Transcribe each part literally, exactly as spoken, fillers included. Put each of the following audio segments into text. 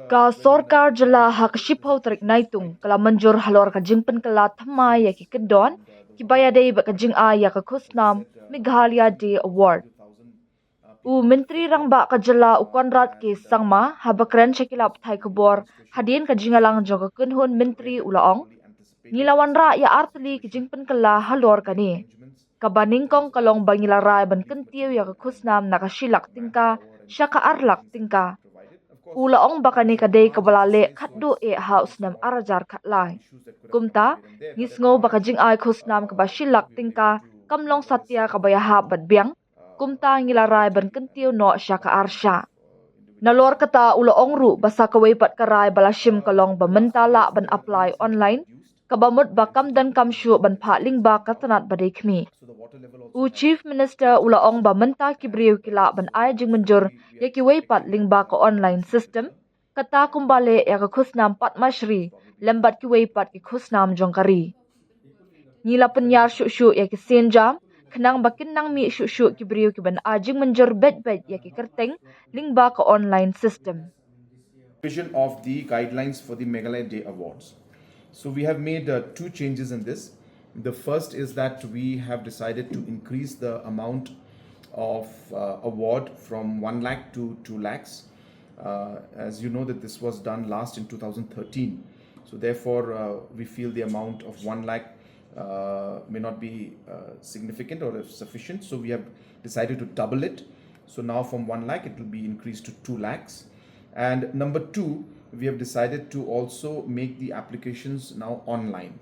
Ka sorkar jylla ha ka shiphew tarik Naitung ka la mynjur halor ka jingpynkylla thymmai ïa ki kyndon kiba ïadei bad ka jingai ïa ka khusnam Meghalaya Day Award. U Myntri Rangbah ka jylla u Conrad K Sangma haba kren sha ki lad pathai khubor hadien ka jingïalang jong ka kynhun myntri u la ong, ngi la wanrah ïa artylli ki jingpynkylla halor kane. Kaba nyngkong ka long ba ngi la rai ban kyntiew ïa ka khusnam na ka shi lak tyngka sha ka ar lak tyngka. U la ong ba kane ka dei kaba la leh khatduh eh ha u snem ar hajar khatlai. Kumta, ngi sngew ba ka jingai khusnam kaba shi lak tyngka kam long satia kaba ïahap bad biang. Kumta ngi la rai ban kyntiew noh sha ka ar shah. Nalor kata u la ong ruh ba sa kawei pat ka rai ba la shim ka long ba mynta lah ban apply online, kaba mut ba kam donkam shuh ban phah lyngba ka tnat ba dei khmih. U Chief Minister u la ong ba mynta ki briew ki lah ban ai jingmynjur ïa kiwei pat lyngba ka online system, kata kumba leh ïa ka khusnam Padma Shri lem bad kiwei pat ki khusnam jong ka ri. Ngi la pynïar shuh shuh ïa ki sienjam khnang ba kin nang mih shuh shuh ki briew kiban ai jingmynjur beit beit ïa ki kyrteng lyngba ka online system. Vision of the guidelines for the Meghalaya Day Awards. So we have made uh, two changes in this. The first is that we have decided to increase the amount of uh, award from one lakh to two lakhs. Uh, as you know that this was done last in two thousand thirteen. So therefore, uh, we feel the amount of one lakh uh, may not be uh, significant or sufficient. So we have decided to double it. So now from one lakh, it will be increased to two lakhs. And number two, we have decided to also make the applications now online,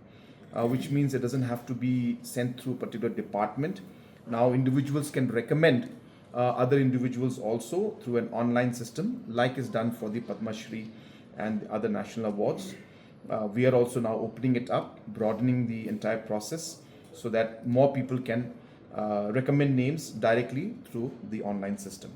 uh, which means it doesn't have to be sent through a particular department. Now individuals can recommend uh, other individuals also through an online system, like is done for the Padma Shri and the other national awards. Uh, we are also now opening it up, broadening the entire process so that more people can uh, recommend names directly through the online system.